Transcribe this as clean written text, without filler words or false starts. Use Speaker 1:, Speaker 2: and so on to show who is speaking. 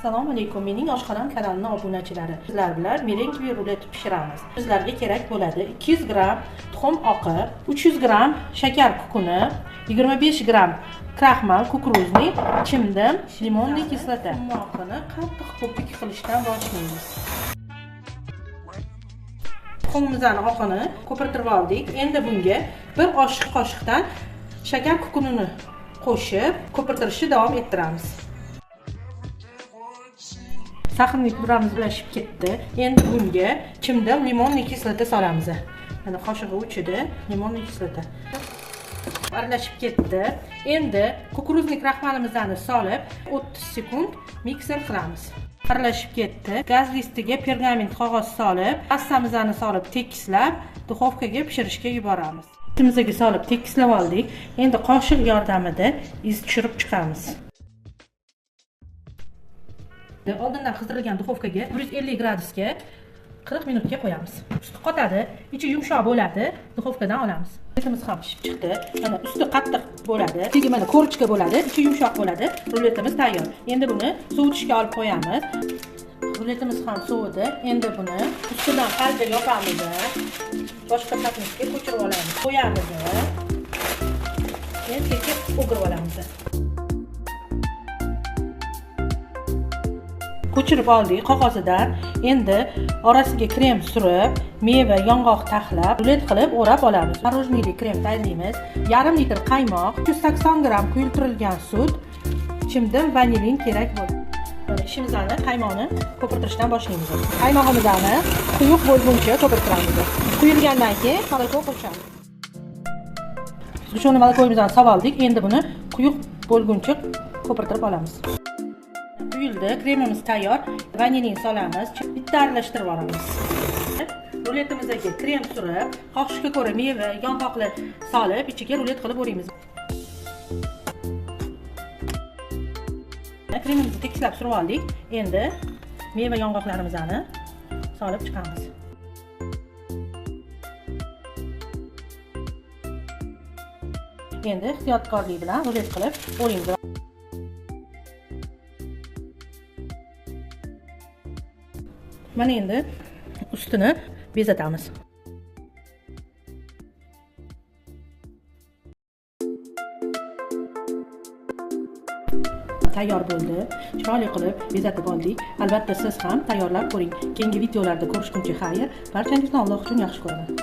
Speaker 1: Assalomu alaykum, mening oshxonam kanalining obunachilari. Sizlar bilan merengiviy rulet pishiramiz. Sizlarga kerak bo'ladi 200 gramm tuxum oqi, 300 gramm shakar kukuni, 25 gramm kraxmal kukuruzniy, chimdim, limonli kislota. Tuxum oqini qattiq ko'pik qilishdan boshlaymiz. Tuxumimizni oqini ko'pirtirib oldik. Endi bunga bir qoshiqdan shakar kukunini qo'shib ko'pirtirishni davom ettiramiz. Saxarli puramiz birlashib ketdi. Endi bunga chimdim limonli kislota solamiz. Mana qoshig'i uchida limonli kislota. Aralashib ketdi. Endi kukuruzli kraxmalimizni solib 30 sekund mikser qilamiz. Aralashib ketdi. Gaz listiga pergament qog'oz solib, passamizni solib tekislab, duxovkaga pishirishga yuboramiz. Etimizga solib tekislab oldik. Endi qoshiq yordamida iz tushirib chiqamiz. Oldindan qizdirilgan duxovkaga 150 gradusga 40 minutga qo'yamiz. Usti qotadi, ichi yumshoq bo'ladi. Duxovkadan olamiz. Etimiz ham pishib chiqdi. Mana usti qattiq bo'ladi. Tegi mana korочка bo'ladi, ichi yumshoq bo'ladi. Ruletimiz tayyor. Endi buni sovutishga olib qo'yamiz. Ruletimiz ham sovidi. Endi buni ustidan qalja yopamiz. Boshqa patnisga ko'chirib olamiz. Qo'yamiz. Endi sekin o'girib olamiz. Ko'chirib oldik qog'ozidan. Endi orasiga krem surib, meva, yong'oq taxlab, rulet qilib o'rab olamiz. Мороженое krem tayyorlaymiz. 0,5 litr qaymoq, 380 gramm quyultirilgan sut, chimdim, vanilin kerak bo'ladi. Mana ishimizni qaymoqni ko'pirtirishdan boshlaymiz. Qaymog'imizni quyuq bo'lguncha ko'pirtiramiz. Quyilgandan keyin молоко qo'shamiz. Shuni молокоmizni solib oldik. Endi buni quyuq bo'lguncha ko'pirtirib olamiz. Quyildi, kremimiz tayyor. Vanilin solamiz, bitta aralashtirib olamiz. Ruletimizga krem surib, xohishga ko'ra meva, yong'oqlar solib, ichiga rulet qilib o'raymiz. Kremimizni tekislab surib oldik. Endi meva yong'oqlarimizni solib chiqamiz. Endi ehtiyotkorlik bilan rulet qilib o'raymiz. Mana endi ustini bezatamiz. Tayyor bo'ldi. Chiroyli qilib bezatib oldik. Albatta siz ham tayyorlab ko'ring. Keyingi videolarda ko'rishguncha xayr. Barchangizni Alloh uchun yaxshi ko'raman.